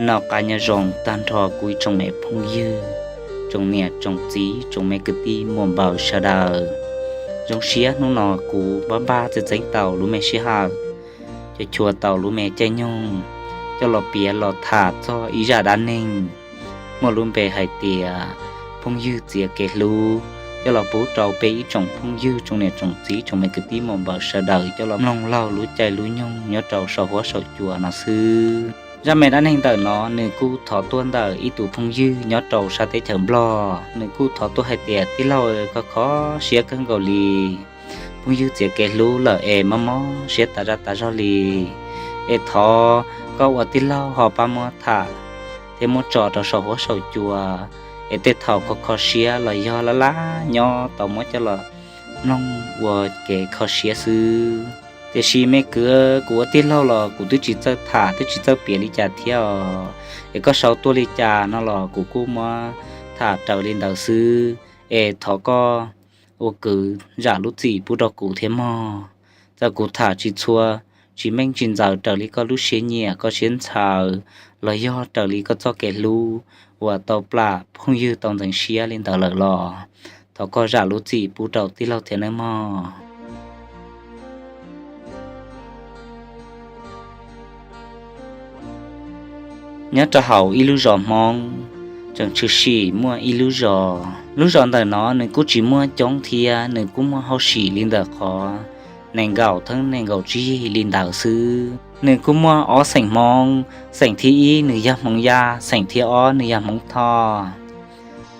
Noj qab nyob zoo tag nrho kuv ib tsoom me phooj ywg, tsoom niam tsoom txiv, tsoom me kwv tij muam npaws sawv daws. Zoo siab hnub no kuv npaj npaj txeeb txeeb tau lub me sij hawm, coj chua tau lub me caij nyoog coj los piav los tham txog ib zaj dab neeg muaj lub npe hais tias phooj ywg txiav kev hlub, coj los pub rau peb ib tsoom phooj ywg, tsoom niam tsoom txiv, tsoom me kwv tij muam npaws sawv daws coj los mloog laug lub caij lub nyoog nyob rau saum huab saum cua no xwb. Zaj me dab neeg ntawm no nws kuj thov tuaj ntawm ib tug phooj ywg nyob rau sab teb chaws Nplog, nws kuj thov tuaj hais tias, tij laug, koj kho siab kawg nkaus li. Phooj ywg txiav kev hlub lawm es mob mob siab tas zaj tas zog li, es thov koj ua tij laug ho pab muab tham thiab muab tso rau saum huab saum cua, es tej thaum kho kho siab los yog laj laj nyob tau muab coj los mloog ua kev kho siab xwb. Tiam sis me kwv, kuv ua tij laug los kuv twb tsis txawj tham twb tsis txawj piav li cas thiab os, es koj sau tuaj li cas no los kuv kuj muab tham raws li ntawd xwb. Es thov koj ua kwv zam lub txim pub rau kuv thiab mog. Txawm kuv tham tsis txhua, tsis meej tsis ntxaws raws li koj lub siab nyiam koj siab ntshaw, los yog raws li koj txoj kev hlub uas tau plam phooj ywg tau ntxeev siab li ntawd lawm los thov koj zam lub txim pub rau tij laug thiab nawb mog. Nyob rau hauv ib lub zos Hmoob, tseem tshwm sim muaj ib lub zos. Lub zos ntawm no nws kuj tsis muaj coob thiab, nws kuj muaj hauj sim li ntawm qhov nees nkaum thiab nees nkaum tsib yig li ntawd xwb. Nws kuj muaj ob xeem Hmoob, xeem thib ib nws yog Hmoob Yaj, xeem thib ob nws yog Hmoob Thoj.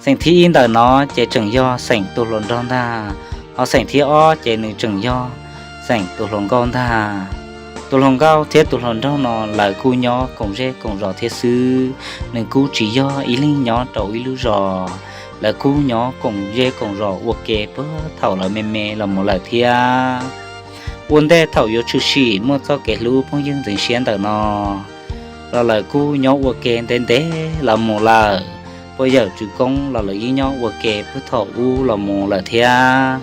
Xeem thib ib ntawm no ces tseem yog xeem tus hluas nraug ntag, ho xeem thib ob ces nws tseem yog xeem tus hluas nkauj ntag. Tus hluas nkauj thiab tus hluas nraug no lawv kuj nyob koom zej koom zos thiab xwb, nws kuj tsis yog ib leeg nyob rau ib lub zos, lawv kuj nyob koom zej koom zos ua ke puag thaum lawv me me los mus lawm thiab. Ua ntej thaum yuav tshwm sim muaj txoj kev hlub phooj ywg ntxeev siab ntawm no los lawv kuj nyob ua ke ntev ntev los mus lawm. Puag yawm tswv koob los lawv yeej nyob ua ke puag thaum ub los mus lawm thiab.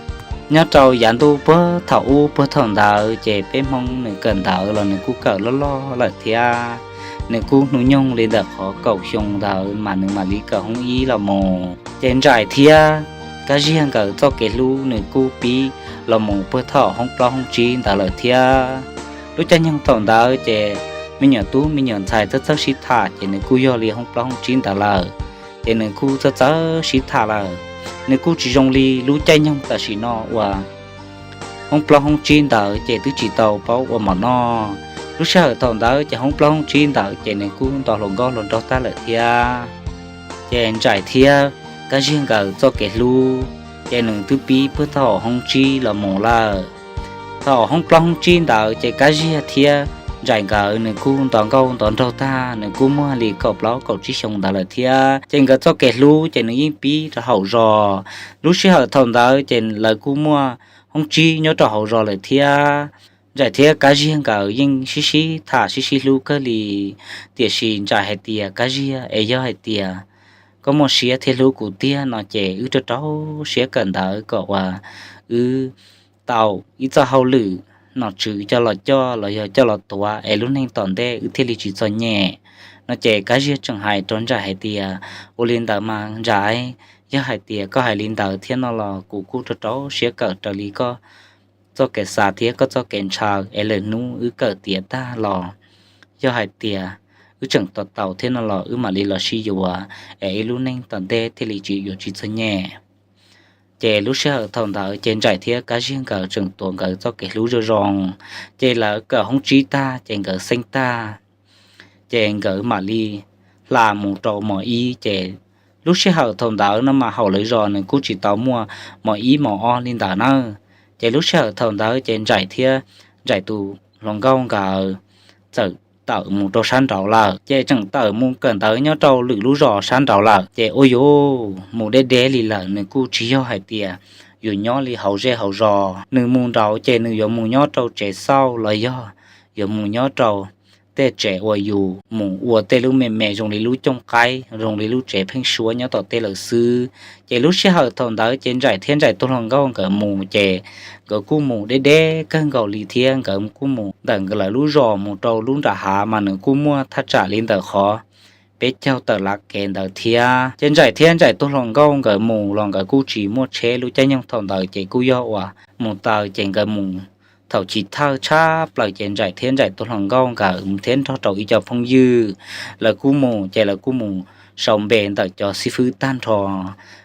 Nyob rau yav ntuj puag thaum ub puag thaum ntawd ces peb Hmoob nws kawm ntawv los nws kuj kawm loj loj lawm thiab, nws kuj hnub nyoog li ntawm qhov kaum xyoo ntawd mas nws mam li kawm hoob ib los mus. Ces Ntsaim thiab Kab Ziag nkawd txoj kev hlub nws kuj pib los mus puag thaum hoob plaub hoob tsib ntawd lawm thiab. Lub caij nyoog thaum ntawd ces me nyuam tub me nyuam ntxhais txawj txawj sib tham ces nws kuj yog li hoob plaub hoob tsib ntawd lawm, ces nws kuj txawj txawj sib tham lawm. Nws kuj tsis zoo li lub caij nyoog tam sim no uas hoob plaub hoob tsib ntawd ces twb tsis tau paub ua mov noj. Lub sij hawm thaum ntawd ces hoob plaub hoob tsib ntawd ces nws kuj nto hluas nkauj hluas nraug tag lawm thiab. Ces Ntsaim thiab Kab Ziag nkawd txoj kev hlub ces nws twb pib puag thaum hoob tsib los mus lawm. Thaum hoob plaub hoob tsib ntawd ces Kab Ziag thiab Ntsaim nkawd nws kuj nto nkauj nto nraug tag, nws kuj muaj li kaum plaub kaum tsib xyoo ntawd lawm thiab. Ces nkawd txoj kev hlub ces nws yeej pib rau hauv zos. Lub sij hawm thaum ntawd ces lawv kuj muaj hoob tsib nyob rau hauv zos lawm thiab. Ntsaim thiab Kab Ziag nkawd yeej sib sib tham sib sib hlub kawg li, tiam sis Ntsaim hais tias, Kab Ziag, es yog hais tias koj muaj siab thiab hlub kuv tiag no ces wb rau rau siab kawm ntawv kom uas wb tau ib txoj hauj lwm nom tswv coj los coj los yog coj los tuav es lub neej tom ntej wb thiaj li tsis txom nyem. No ces Kab Ziag tseem hais rau Ntsaim hais tias, Ua li ntawd mas Ntsaim, yog hais tias koj hais li ntawd thiab no los kuv kuj rau rau siab kawm raws li koj txoj kev xav thiab koj txoj kev ntshaw es lwm hnub wb kawm tiav tag los yog hais tias wb tseem tau taus thiab no los wb mam li los sib yuav es ib lub neej tom ntej thiaj li tsis yuav tsis txom nyem. Ces lub sij hawm thaum ntawd ces Ntsaim thiab Kab Ziag nkawd tseem tuav nkawd txoj kev hlub zoo zoo, ces lawv kawm hoob tsib tag ces nkawd xeeb tag, ces nkawd mam li hla mus rau mos ib. Ces lub sij hawm thaum ntawd no mas hauv lawv zos nws kuj tsis tau muaj mos ib mos ob li ntawd na. Ces lub sij hawm thaum ntawd ces Ntsaim thiab Ntsaim tus hluas nkauj nkawd txawm tawm mus rau sab nraud lawm. Ces tseem tawm mus kawm ntawv nyob rau lwm lub zos sab nraud lawm. Ces ua yuav mus deb deb li lawm, nws kuj tsis yog hais tias yuav nyob li hauv zej hauv zos. Nws mus nraud ces nws yuav mus nyob rau tsev xauj los yog yuav mus nyob rau tej tsev uas yus mus ua tej lub me me zoo li lub cooj qaib, zoo li lub tsev pheeb suab nyob tom tej lawm xwb. Ces lub sij hawm thaum ntawd ces Ntsaim thiab Ntsaim tus hluas nkauj nkawd mus ces nkawd kuj mus deb deb kawg nkaus li thiab. Nkawd kuj mus ntawm nkawd lawv lub zos mus rau lub nram hav mas nws kuj muaj thaj tsam li ntawm qhov peb caug tawm lav kev ntawd thiab. Ces Ntsaim thiab Ntsaim tus hluas nkauj nkawd mus los nkawd kuj tsis muaj tsheb. Lub caij nyoog thaum ntawd ces kuj yog uas mus taw ces nkawd mus thaum chiv thawj tshaj plaws ces Ntsaim thiab Ntsaim tus hluas nkauj nkawd thiab nrog rau ib co phooj ywg, lawv kuj mus ces lawv kuj mus sau npe ntawm cov xib fwb tag nrho.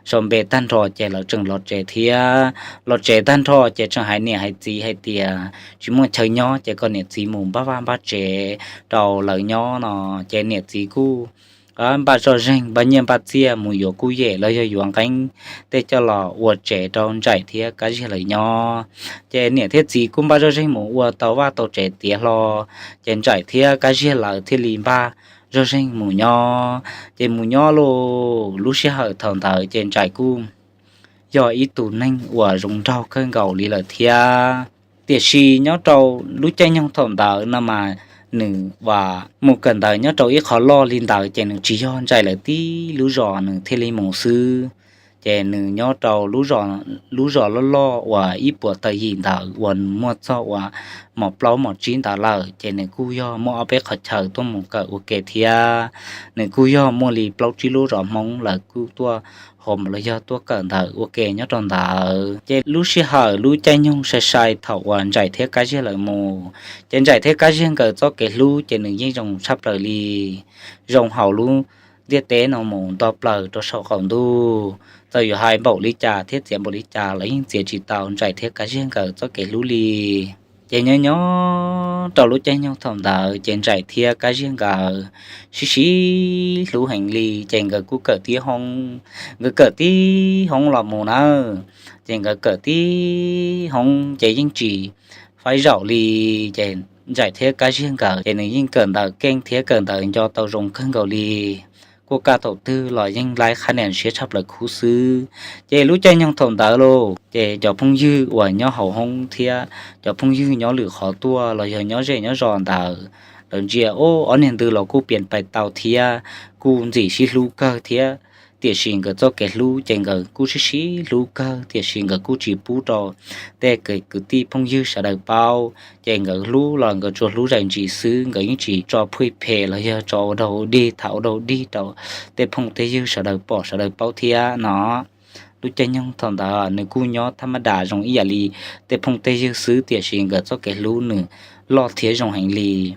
Sau npe tag nrho ces lawv tseem los tsev thiab. Los tsev tag nrho ces tseem hais niam hais txiv hais tias tsis muaj chaw nyob ces kom niam txiv mus npaj vaj npaj tsev rau lawv nyob no. Ces niam txiv kuj npaj zoj zeeg npaj nyiaj npaj txiaj mus yuav kuj yem los yog yuav nqeeb tej coj los ua tsev rau Ntsaim thiab Kab Ziag lawv nyob. Ces niam thiab txiv kuj npaj zoj zeeg mus ua tau vaj tau tsev tiav hlo, ces Ntsaim thiab Kab Ziag lawv thiaj li npaj zoj zeeg mus nyob. Ces mus nyob lauj, lub sij hawm thaum ntawd ces Ntsaim kuj yog ib tug neeg uas zoo nraug kawg nkaus li lawm thiab. Tiam sis nyob rau lub caij nyoog thaum ntawd no mas nws mus kawm ntawv nyob rau ib qho loj li ntawd ces nws tsis yog Ntsaim lawv tib lub zos nws thiaj li mus xwb. Ces nws nyob rau lub zos loj loj uas ib puas tawm yim ntawd uas muaj txog uas mos plaub mos tsib ntawd lawm ces nws kuj yog muaj ob peb qhov chaw tuaj mus kawm ua ke thiab. Nws kuj yog muaj li plaub tsib lub zos Hmoob lawv kuj tuaj hom los yog tuaj kawm ntawv ua ke nyob rau ntawd. Ces lub sij hawm lub caij nyoog sai sai thaum uas Ntsaim thiab Kab Ziag lawv mus, ces Ntsaim thiab Kab Ziag nkawd txoj kev hlub ces nws yeej zoo tshaj plaws li, zoo hauv lub ntiaj teb no mus nto plaws rau saum qaum ntuj. Txawm yuav hais npaum li cas thiab txiav npaum li cas los yeej txiav tsis tau Ntsaim thiab Kab Ziag nkawd txoj kev hlub li. Ces nyob nyob rau lub caij nyoog thaum ntawd ces Ntsaim thiab Kab Ziag nkawd sib sib hlub heev li, ces nkawd kuj kawm tib hoob, nkawd kawm tib hoob los mus nawb. Ces nkawd kawm tib hoob ces yeej tsis faib zaum li. Ces Ntsaim thiab Kab Ziag nkawd ces nws yeej kawm ntawv keej thiab kawm ntawv nco tau zoo kawg nkaus li. Kuj kaj thaum twg los yeej laib qhab nias siab tshaj plaws khub xwb. Ces lub caij nyoog thaum ntawd lauj, ces cov phooj ywg uas nyob hauv hoob thiab cov phooj ywg nyob lwm qhov tuaj los yog nyob zej nyob zos ntawd, lawv ntsia ob niag ntws los kuj pias pais tau thiab, kuj ntxim sib hlub kawg thiab. Tiam sis nkawd txoj kev hlub ces nkawd kuj sib sib hlub kawg, tiam sis nkawd kuj tsis pub rau tej kwv tij phooj ywg sawv daws paub. Ces nkawd hlub los nkawd tsuas hlub zais ntsis xwb, nkawd yeej tsis tso phuj phem los yog tso ua dog ua dig, tham ua dog ua dig rau tej phooj tej ywg sawv daws pom sawv daws paub thiab no. Lub caij nyoog thaum ntawd nws kuj nyob thab mab das zoo ib yam li tej phooj tej ywg xwb, tiam sis nkawd txoj kev hlub nws loj thiab zoo heev li.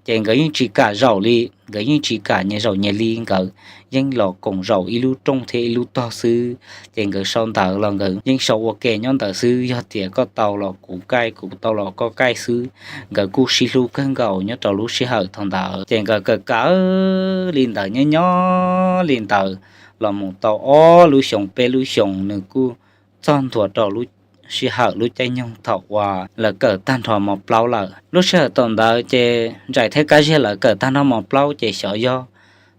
Ces nkawd yeej tsis kam zaum li, nkawd yeej tsis kam nyias zaum nyias li, nkawd yeej los koom zaum ib lub rooj thiab ib lub tog xwb. Ces nkawd sau ntawv los nkawd yeej sau ua ke nyob ntawd xwb, yog tias koj tau los kuv kaij, kuv tau los koj kaij xwb. Nkawd kuj sib hlub kawg nkaus nyob rau lub sij hawm thaum ntawd, ces nkawd kawm kawm li ntawd nyob nyob li ntawd los mus tau ob lub xyoos peb lub xyoos, nws kuj txog ntua rau lub sij hawm lub caij nyoog thaum uas lawv kawm tag nrho mos plaub lawm. Lub sij hawm thaum ntawd ces Ntsaim thiab Kab Ziag lawv kawm tag nrho mos plaub ces xyov yog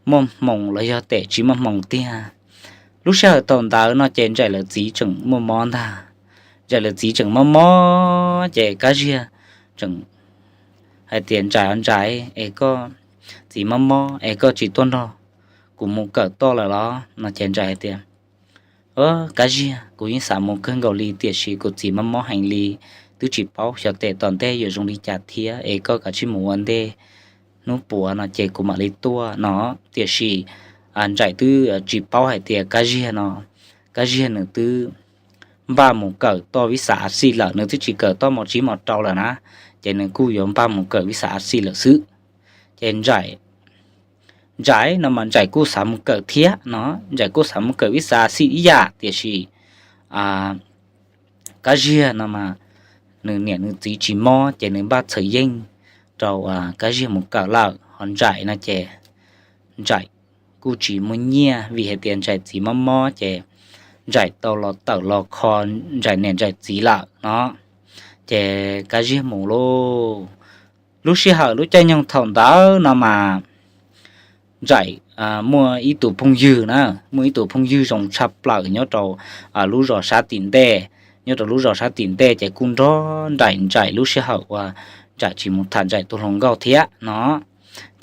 muaj hmoo los yog tes tsis muaj hmoo tiag. Lub sij hawm thaum ntawd no ces Ntsaim lawv txiv tseem muaj mob ntag. Ntsaim lawv txiv tseem mob mob ces Kab Ziag tseem hais tias, Ntsaim, Ntsaim, es koj txiv mob mob es koj tsis tuaj nrog kuv mus kawm toj lawm los? No ces Ntsaim hais tias, Kab Ziag, kuv yeej xav mus kawg nkaus li, tiam sis kuv txiv mob mob heev li, twb tsis paub xyov tes tom ntej yuav zoo li cas thiab, es koj kav tsij mus ua ntej hnub puav no ces kuv mam li tuaj no. Tiam sis Ntsaim twb tsis paub hais tias Kab Ziag no, Kab Ziag nws twb npaj mus kawm toj vib xav av xij lawm, nws twb tsis kawm toj mos tsib mos rau lawm na, ces nws kuj yuav npaj mus kawm vib xav av xij lawm xwb. Ces Ntsaim, Ntsaim no mas Ntsaim kuj xav mus kawm thiab no, Ntsaim kuj xav mus kawm vib xav av xij ib yam, tiam sis Kab Ziag no mas nws niam nws txiv tsis mob ces nws npaj txhawm yeej rau Kab Ziag mus kawm lawm, ho Ntsaim no ces Ntsaim kuj tsis muaj nyiaj vim hais tias Ntsaim txiv mob mob ces Ntsaim tau los tawm los kho Ntsaim niam Ntsaim txiv lawm no. Ces Kab Ziag mus lauj. Lub sij hawm lub caij nyoog thaum ntawd no mas Ntsaim muaj ib tug phooj ywg na, muaj ib tug phooj ywg zoo tshaj plaws nyob rau lub zos sab tim ntej. Nyob rau lub zos sab tim ntej ces kuj nrog nraim Ntsaim lub sij hawm uas Ntsaim tsis mus tham Ntsaim tus hluas nkauj thiab no.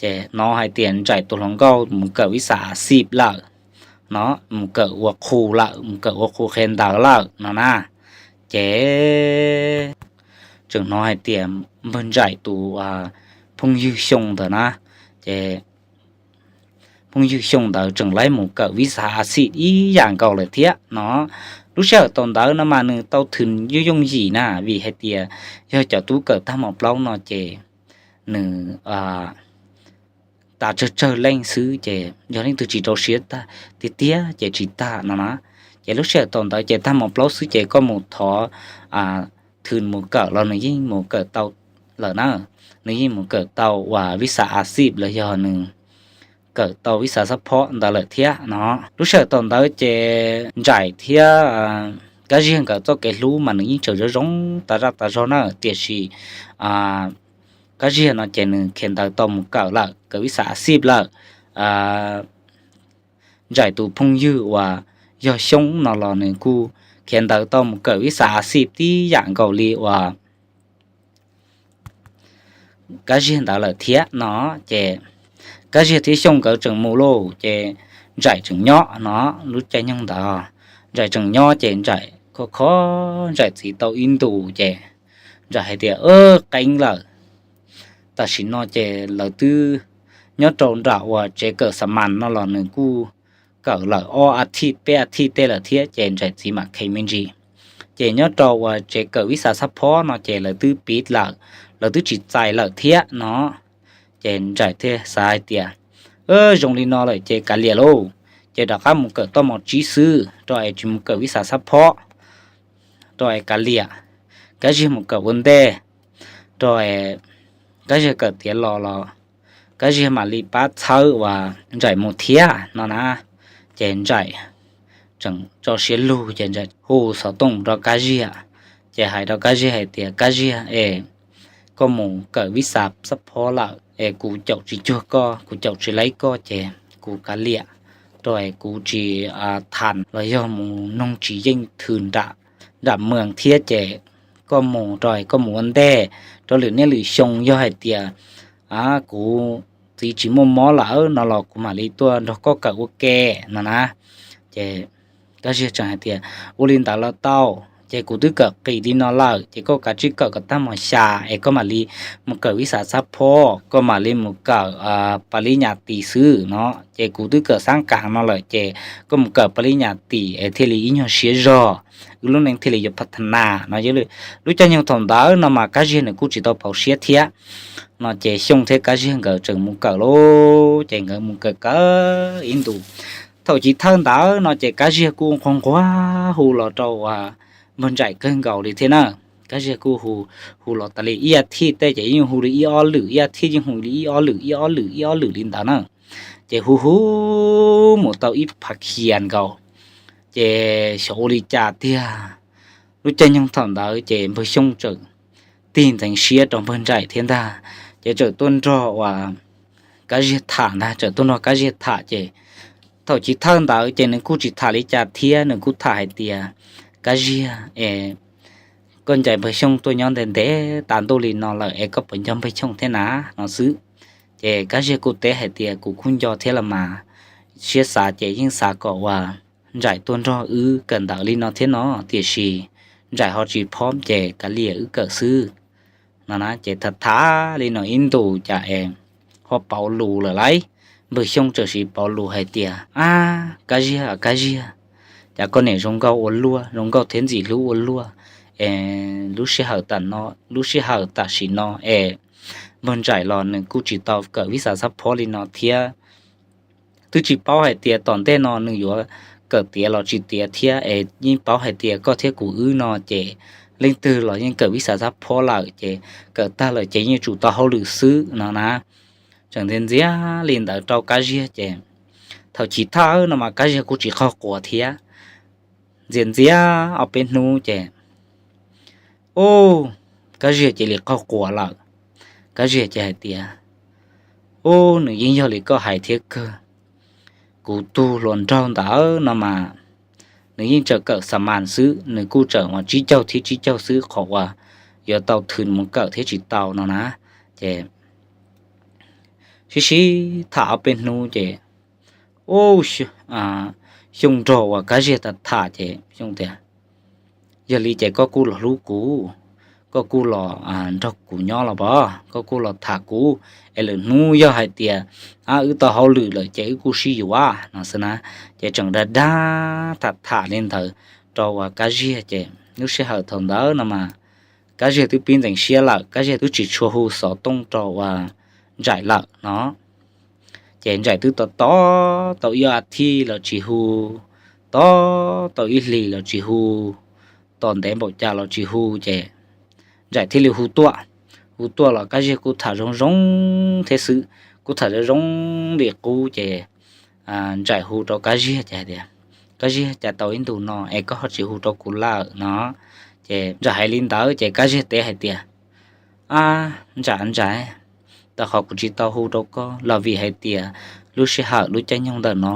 Ces hnov hais tias Ntsaim tus hluas nkauj mus kawm vib xas a xij lawm no, mus kawm ua qhus lawm, mus kawm ua qhus qhia ntawv lawm no na. Ces tseem hnov hais tias npawg Ntsaim tus phooj ywg Xyooj ntawd na, ces phooj ywg Xyooj ntawd tseem laib mus kawm vib xas a xij ib yam nkaus lawm thiab no. Lub sij hawm thaum ntawd no mas nws tau thwm yooj yooj yim na, vim hais tias yog cov tub kawm tag mos plaub no ces nws tas tsawg tsawg leej xwb ces yog leej twg tsis rau siab tiag tiag ces tsis tag no na. Ces lub sij hawm thaum ntawd ces tag mos plaub xwb ces koj mus thov thwm mus kawm los nws yeej mus kawm tau lawm na. Nws yeej mus kawm tau uas vib xas a xij los yog nws kawm tau vib xas xab phob ntawd lawm thiab no. Lub sij hawm thaum ntawd ces Ntsaim thiab Kab Ziag nkawd txoj kev hlub mas nws yeej tseem zoo zoo tas zaj tas zog na, tiam sis Kab Ziag no ces nws khiav ntawd tau mus kawm lawm, kawm vib xas a xij lawm. Ntsaim tus phooj ywg uas yog Xyoob no los nws kuj khiav ntawd tau mus kawm vib xas a xij tib yam nkaus li uas Kab Ziag ntawd lawm thiab no. Ces Kab Ziag thiab Xyooj nkawd tseem mus lauj, ces Ntsaim tseem nyob no. Lub caij nyoog ntawd Ntsaim tseem nyob ces Ntsaim kho kho Ntsaim txiv tau ib ntus ces Ntsaim hais tias, Qeeb lawm, tam sim no ces lawv twb nyob rau nram uas tsev kawm xa mas no los nws kuj kawm lawm ob a thij peb a thij tej lawm thiab ces Ntsaim txiv mam kheev me ntsis. Ces nyob rau uas tsev kawm vib xas xab phob no ces lawv twb piv lawm, lawv twb tsis txais lawm thiab no. Ces Ntsaim thiaj xav hais tias, Zoo li no lawm ces kav liam lauj, ces rov qab mus kawm toj mos tsib xwb rau es tsis mus kawm vib xas xab phob rau es kav liam, Kab Ziag mus kawm ua ntej rau es Kab Ziag kawm tiav los los Kab Ziag mam li pab txhawb uas Ntsaim mus thiab no na. Ces Ntsaim tseem tso siab lug ces Ntsaim hu xov tooj rau Kab Ziag, ces hais rau Kab Ziag hais tias, Kab Ziag es, koj mus kawm vib xas xab phob lawm es kuv caum tsis cuag koj, kuv caum tsis laib koj ces kuv kav liam rau es kuv tsis tham los yog mus noog tsis yeej thwm nram mws thiab ces koj mus rau es koj mus ua ntej rau lwm niaj lwm xyoo, yog hais tias kuv txiv tsis muaj mob lawm no los kuv mam li tuaj nrog koj kawm ua ke no na. Ces Kab Ziag tseem hais tias, Ua li ntawd los tau, ces kuv twb kawm qis li no lawm ces koj kav tsij kawm kom tag mos xya es koj mam li mus kawm vib xas xab phob, koj mam li mus kawm pa li nyas tis xwb no. Ces kuv twb kawm xab kas no lawm ces koj mus kawm pa li nyas tis es thiaj li ib nyuag siab zog, wb lub neej thiaj li yuav pha tha nas no. Lub caij nyoog thaum ntawd no mas Kab Ziag nws kuj tsis tau pauv siab thiab no ces Xyooj thiab Kab Ziag nkawd tseem mus kawm lauj, ces nkawd mus kawm kawm ib ntus. Thaum chiv thawj ntawd no ces Kab Ziag kuj nquag nquag hu los rau uas npawg Ntsaim kawg nkaus li thiab na. Kab Ziag kuj hu, hu los tas li ib a thij tej ces yeej hu li ib ob lwm, ib a thij yeej hu li ib ob lwm, ib ob lwm, ib ob lwm li ntawd na. Ces hu hu mus tau ib phav khiav nkaus, ces xyov ua li cas tiag, lub caij nyoog thaum ntawd ces npawg Xyooj tseem tig ntxeev siab rau npawg Ntsaim thiab ntag, ces tseem tuaj nrog uas Kab Ziag tham ntag, tseem tuaj nrog Kab Ziag tham ces thaum chiv thawj ntawd ces nws kuj tsis tham li cas thiab, nws kuj tham hais tias, Kab Ziag es, koj ncaim npawg Xyooj tuaj nyob ntev ntev tas ntuj li no lawm es koj puas nco npawg Xyooj thiab na no xwb. Ces Kab Ziag kuj teb hais tias, Kuv kuj nco thiab los mas, siab xav ces yeej xav kom uas Ntsaim tuaj nrog wb kawm ntawv li no thiab no, tiam sis Ntsaim ho tsis phob ces kav liam wb kawm xwb no na. Ces tham tham li no ib ntus cas es ho pauv lus lawm lauj. Npawg Xyooj txawm siv pauv lus hais tias, Ab, Kab Ziag, Kab Ziag, cas koj niam zoo nkauj ua luaj, zoo nkauj thiab ntxim hlub ua luaj, es lub sij hawm tam no, lub sij hawm tam sim no es npawg Ntsaim los nws kuj tsis tau kawm vib xav xab phob li no thiab. Twb tsis paub hais tias tom ntej no nws yuav kawm tiav los tsis tiav thiab, es yeej paub hais tias koj thiab kuv wb no ces leej twg los yeej kawm vib xav xab phob lawm, ces kawm tag lawm ces yeej tsum tau hauj lwm xwb no na. Tseem ntxias ntxias li ntawd rau Kab Ziag ces thaum chiv thawj no mas Kab Ziag kuj tsis qaug quav thiab. Ntxias ntxias ob peb hnub ces, ub, Kab Ziag cia li qaug quav lawm. Kab Ziag ces hais tias, Ub, nws yeej yog li koj hais thiab kawg. Kuv tus hluas nraug ntawd no mas nws yeej tseem kawm xa mas xwb, nws kuj tseem uas tsib caug thiab tsib caug xwb, qhov uas yuav tau thwm mus kawm thiab tsis tau no na. Ces sib sib tham ob peb hnub ces, u, Xyooj nrog uas Kab Ziag tham tham ces Xyooj tias, yog li ces koj kuj los hlub kuv, koj kuj los nrog kuv nyob los pov, koj kuj los tham kuv, es lwm hnub yog hais tias wb tau hauj lwm lawm ces wb kuj sib yuav no xwb na. Ces tseem dag dag tham tham li ntawd rau uas Kab Ziag ces lub sij hawm thaum ntawd no mas Kab Ziag twb pib ntxeev siab lawm, Kab Ziag twb tsis tshua hu xov tooj rau uas Ntsaim lawm no. Ces Ntsaim twb tos tos tau ib as thiv los tsis hu, tos tau ib hlis los tsis hu, tos ntev npaum cas los tsis hu ces Ntsaim thiaj li hu tuaj. Hu tuaj los Kab Ziag kuj tham zoo zoo thiab xwb, kuj tham zoo zoo li qub ces Ntsaim hu rau Kab Ziag ces hais tias, Kab Ziag, cas tau ib ntus no es koj ho tsis hu rau kuv lawm no? Ces Ntsaim hais li ntawd ces Kab Ziag teb hais tias, a, Ntsaim Ntsaim, tau qhov kuv tsis tau hu rau koj los vim hais tias lub sij hawm lub caij nyoog ntawm no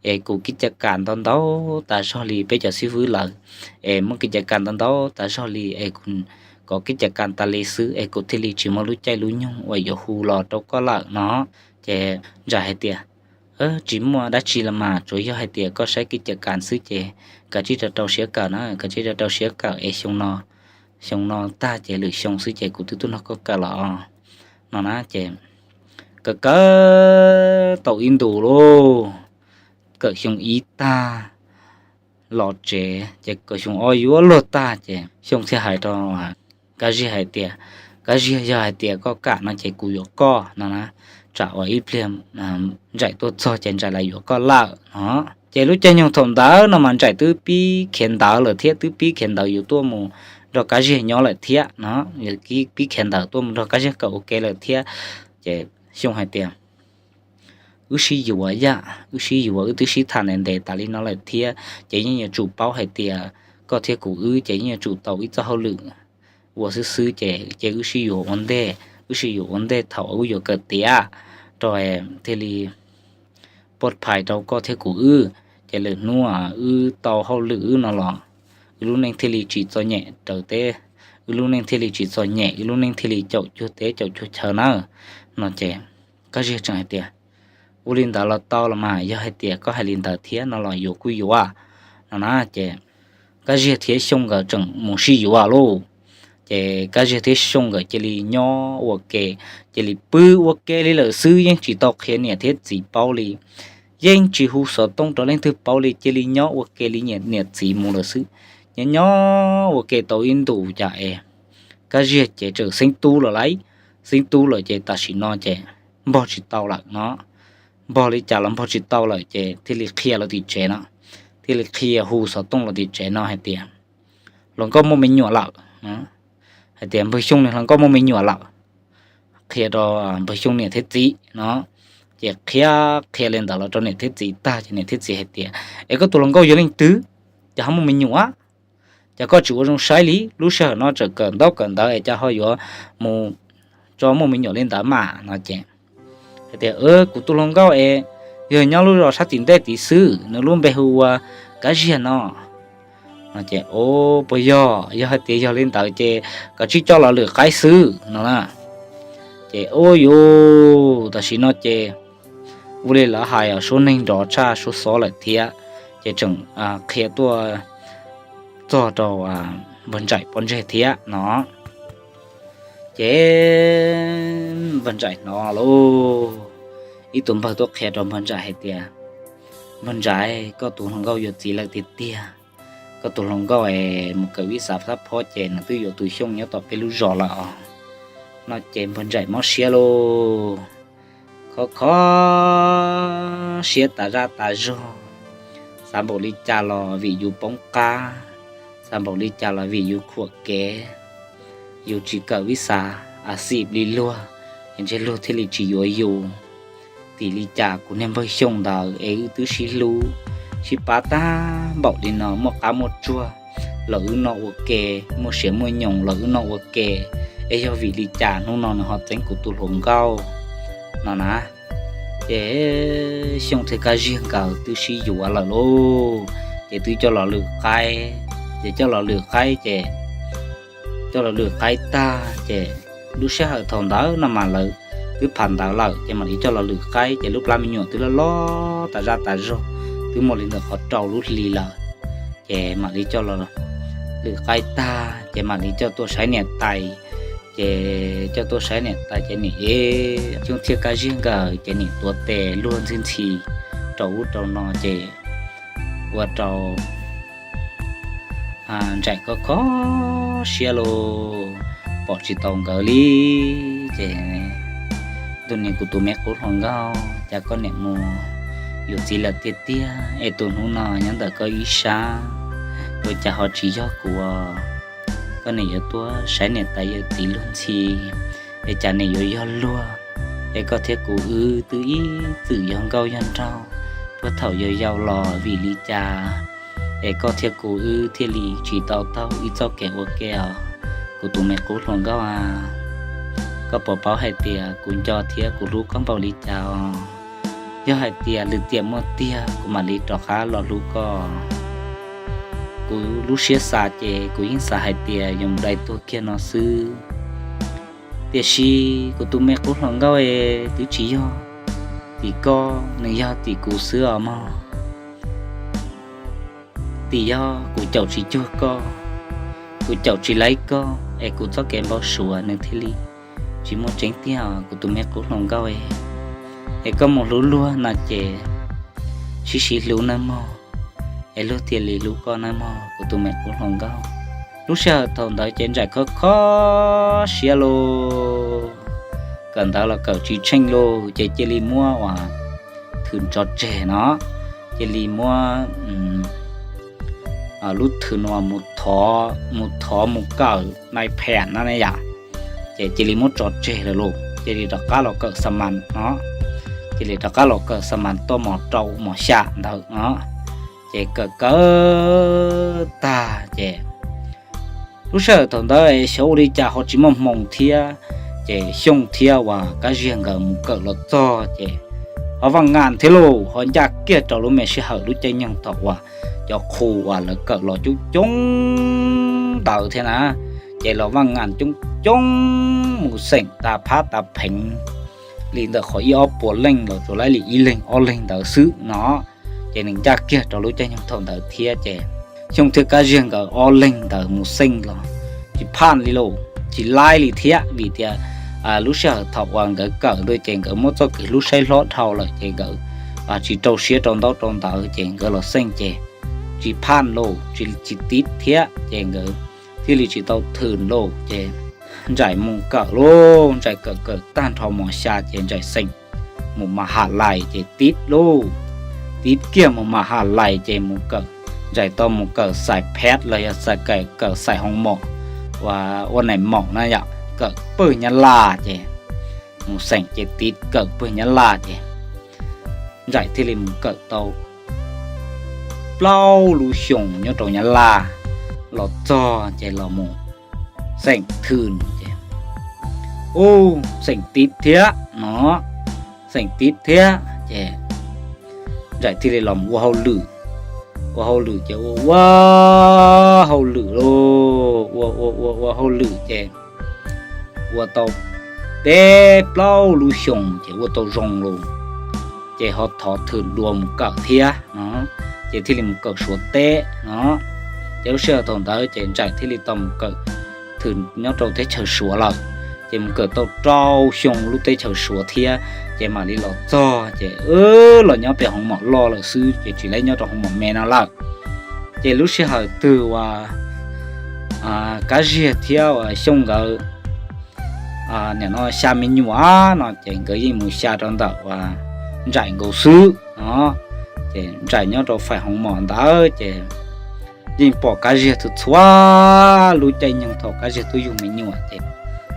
es kuv kib ca kas ntau ntau tas zog li peb cov xib fwb lawm, es muaj kib ca kas ntau ntau tas zog li es kuv kov kib ca kas tas li xwb es kuv thiaj li tsis muaj lub caij lub nyoog uas yuav hu los rau koj lawm no. Ces Ntsaim hais tias, tsis muaj dab tsi los mas, tsuas yog hais tias koj saib kib ca kas xwb ces kav tsij rau rau siab kawm na, kav tsij rau rau siab kawm es xyoo no, xyoo no tag ces lwm xyoo xwb ces kuv twb tuaj nrog koj kawm los no na. Ces kawm kawm tau ib ntus lauj, kawm xyoo ib tag los tsev ces kawm xyoo ob yuav luag tag ces Xyooj thiaj hais rau Kab Ziag hais tias, Kab Ziag, yog hais tias koj kam no ces kuv yuav koj no na, tsam uas ib pliag Ntsaim tuaj txog ces Ntsaim los yuav koj lawm no. Ces lub caij nyoog thaum ntawd no mas Ntsaim twb pib khiav ntawv lawm thiab, twb pib khiav ntawv yuav tuaj mus nrog Kab Ziag nyob lawm thiab no, pib khiav ntawv tuaj mus nrog Kab Ziag kawm ua ke lawm thiab. Ces Xyooj hais tias, wb sib yuav yam, wb sib yuav, wb twb sib tham ntev ntev tas li no lawm thiab ces yeej yuav tsum paub hais tias koj thiab kuv wb ces yeej yuav tsum tau ib txoj hauj lwm ua xwb xwb ces, ces wb sib yuav ua ntej, wb sib yuav ua ntej thaum wb yuav kawm tiav rau thiaj li poj phais rau koj thiab kuv wb. Ces lwm hnub wb tau hauj lwm wb no los wb lub neej thiaj li tsis txom nyem raws teb, wb lub neej thiaj li tsis txom nyem, wb lub neej thiaj li caum cuag teb caum cuag chaw nawb no. Ces Kab Ziag tseem hais tias, ua li ntawd los tau los mas, yog hais tias koj hais li ntawd thiab no los yuav kuj yuav no na. Ces Kab Ziag thiab Xyooj nkawd tseem mus sib yuav lauj. Ces Kab Ziag thiab Xyooj nkawd cia li nyob ua ke, cia li pw ua ke li lawm xwb, yeej tsis tau qhia niam thiab txiv paub li, yeej tsis hu xov tooj rau leej twg paub li, cia li nyob ua ke li niam txiv mus lawm xwb. Nyob nyob ua ke tau ib ntus cas es Kab Ziag ces txawm xeeb tub lawm lauj, xeeb tub lawm ces tam sim no ces npog tsis tau lawm no, npog li cas los npog tsis tau lawm ces thiaj li qhia los tim tsev no, thiaj li qhia hu xov tooj los tim tsev no hais tias hluas nkauj muaj me nyuam lawm, hais tias Npawg Xyooj niag hluas nkauj muaj me nyuam lawm, qhia rau Npawg Xyooj niam thiab txiv no. Ces qhia, qhia li ntawd los rau niam thiab txiv tag ces niam thiab txiv hais tias, es koj tus hluas nkauj yog leej twg, cas ho muaj me nyuam? Cas koj tsis ua zoo saib li, lub sij hawm no tseem kawm ntaub kawm ntawv es cas ho yuav mus tso muaj me nyuam li ntawd mas no. Ces hais tias, kuv tus hluas nkauj es yog nyob lub zos sab tim ntej tid xwb, nws lub npe hu ua Kab Ziag no. Ces, o, puas yog? Yog hais tias yog li ntawd ces koj tsis coj los lwm qaib xwb no na. Ces, u, yus tam sim no ces ua li lawv hais os, suab neeg nrov tshaj suab xob lawm thiab. Ces tseem qhia tuaj txog rau Npawg Ntsaim pob ntseg thiab no. Ces Npawg Ntsaim hnov lauj, ib tug npawg tuaj qhia rau Npawg Ntsaim hais tias, Npawg Ntsaim, koj tus hluas nkauj yuav txiv lawm tiag tiag. Koj tus hluas nkauj es mus kawm vib xav xab phob ces nws twb yuav tus Xyooj nyob tom peb lub zos lawm os no. Ces Npawg Ntsaim mob siab lauj, khov kho siab tas zaj tas zog, xav npaum li cas los vim yus poob qab, xav npaum li cas los vim yus khuam kev, yus tsis kawm vib xav a xim li luag, es ntshe luag thiaj li tsis yuav yus. Tim li cas kuv niag Npawg Xyooj ntawd es wb twb sib hlub, sib pab tag npaum li no, muaj qab muaj tsuag los wb noj ua ke, muaj siav muaj nyoos los wb noj ua ke, es yog vim li cas hnub no nws ho txeeb kuv tus hluas nkauj no na. Ces Xyooj thiab Kab Ziag nkawd twb sib yuav lawm lauj, ces twb coj los lwm qaib. Ces coj los lwm qaib ces, coj los lwm qaib tag ces lub sij hawm thaum ntawd no mas lawv twb pham ntawd lawm ces mam li coj los lwm qaib, ces lub plab me nyuam twb loj loj tas zaj tas zog, twb muaj li ntawm qhov rau lub hli lawm. Ces mam li coj los lwm qaib tag ces mam li coj tuaj saib niam tais. Ces coj tuaj saib niam tais ces niam, Xyooj thiab Kab Ziag nkawd ces niam tuav tes luag ntxhi ntxhi rau ub rau no ces ua rau Nraim kho kho siab los pom tsis tau nkawd li. Ces ntuj, niag kuv tus me qub hluas nkauj, cas koj niam mus yuav txiv lawm tiag tiag es tus hnub no nyob ntawm koj ib sab, ua cas ho tsis yog kuv os? Koj niam yuav tuaj saib niam tais yawm txiv luag ntxhi es cas niam yuav yog luag, es koj thiab kuv wb twb ib txwm yog nkauj yog nraug puag thaum yau yau los vim li cas es koj thiab kuv wb thiaj li tsis tau taug ib txoj kev ua ke os? Kuv tus me qub hluas nkauj a, koj puas paub hais tias kuv nco thiab kuv hlub koj npaum li cas os? Yog hais tias lwm tiam muaj tiag kuv mam li rov qab los hlub koj. Kuv lub siab xav ces kuv yeej xav hais tias yuav mus dai tuag kiag no xwb. Tiam sis kuv tus me qub hluas nkauj es twb tsis yog tim koj, nws yog tim kuv xwb os mog. Tim yog kuv caum tsis cuag koj, kuv caum tsis laib koj es kuv txoj kev npau suav nws thiaj li tsis muaj tseeb tiag os kuv tus me qub hluas nkauj. Es koj mus hlub luag no ces sib sib hlub nawb mog, es luag thiaj li hlub koj nawb mog kuv tus me qub hluas nkauj. Lub sij hawm thaum ntawd ces Nraim kho kho siab los kawm ntawv los kawm tsis tsheej los ces cia li muab uas thwm tso tseg no, cia li muab lub thwm no mus thov mus kawm nai phem no ne yom. Ces cia li muab tso tseg lawm los cia li rov qab los kawm xa mas no, cia li rov qab los kawm xa mas tuaj mos rau mos xya ntawd no. Ces kawm kawm tag ces lub sij hawm thaum ntawd xyov ua li cas ho tsis muaj hmoo thiab, ces Xyooj thiab uas Kab Ziag nkawd mus kawm los txog ces ho vaj ngas thiab lauj, ho ncaj kiag rau lub me sij hawm lub caij nyoog thaum uas cov qhu uas lawv kawm los coob coob ntawd thiab na, ces los vaj ngas coob coob mus xeem tas phab tas pheev li ntawm qhov ib ob puas leej los tsuas laib li ib leeg ob leeg ntawd xwb no. Ces nws ncaj kiag rau lub caij nyoog thaum ntawd thiab ces Xyooj thiab Kab Ziag nkawd ob leeg ntawd mus xeem los tsis phaj li lauj, tsis laib li thiab vim tias lub sij hawm thaum uas nkawd kawm ntawd ces nkawd muab txoj kev hlub saib hlob dhau lawm ces nkawd tsis rau siab rau ntaub rau ntawv ces nkawd los xeem ces tsis phaj lauj, tsis tiv thiab ces nkawd thiaj li tsis tau thwm lauj. Ces Nraim mus kawm lauj, Nraim kawm kawm tag nrho mos xya ces Nraim xeem mus mas ha lais ces tiv lauj, tiv kiag mus mas ha lais ces mus kawm, Nraim tau mus kawm xais pheb los yog kawm xais hoo maum, ua nai maum na yom, kawm pawg Nyab Laj ces mus xeem ces tiv kawm pawg Nyab Laj ces Nraim thiaj li mus kawm tau plaub lub xyoo nyob rau Nyab Laj los txog ces los mus xeem thwm ces, u, xeem tiv thiab no, xeem tiv thiab ces Nraim thiaj li los ua hauj lwm, ua hauj lwm ces ua ua hauj lwm lauj, ua ua ua ua hauj lwm ces ua tau peb plaub lub xyoo ces ua tau zoo lauj, ces ho thov thwm dua mus kawm thiab no, ces thiaj li mus kawm Suav teb no. Ces lub sij hawm thaum ntawd ces Nraim thiaj li tau mus kawm thwm nyob rau teb chaws Suav lawm, ces mus kawm tau rau xyoo lub teb chaws Suav thiab, ces mam li los txog ces los nyob pem hoo maum loj lawm xwb ces tsis laib nyob rau hoo maum me no lawm. Ces lub sij hawm twg uas Kab Ziag thiab uas Xyooj nkawd nim no xya me nyuam no ces nkawd yeej mus xya rau ntawm uas Nraim nkaus xwb no. Ces Nraim nyob rau fais hoo maum ntawd ces yeej pom Kab Ziag txhua txhua lub caij nyoog thaum Kab Ziag twb yug me nyuam ces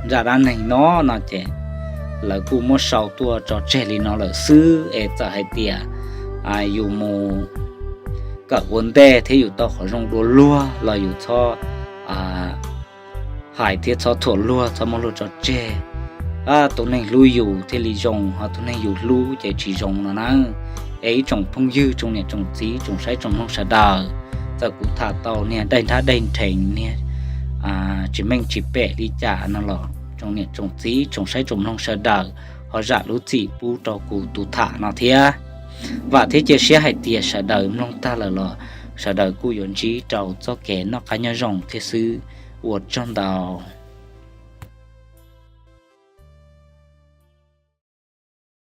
zaj dab neeg no no ces lawv kuj muab sau tuaj tso tseg li no lawm xwb es txawm hais tias yus mus kawm ua ntej thiab yus tau qhov zoo dua luag los yus txhob hais thiab txhob thuam luag, txhob muab luag tso tseg. Tus neeg hlub yus thiaj li zoo, ho tus neeg yus hlub ces tsis zoo no na. Es ib tsoom phooj ywg, tsoom niam tsoom txiv, tsoom saib tsoom mloog sawv daws, txawm kuv tham tau niag daig nrhab daig nrheev, niag tsis meej tsis pem li cas no los tsoom niam tsoom txiv, tsoom saib tsoom mloog sawv daws ho zam lub txim pub rau kuv tus tham no thiab. Vam thiab cia siab hais tias sawv daws mloog tag lawm los sawv daws kuj yuav ntsib rau txoj kev noj qab nyob zoo thiab xwb. Ua tsaug ntau.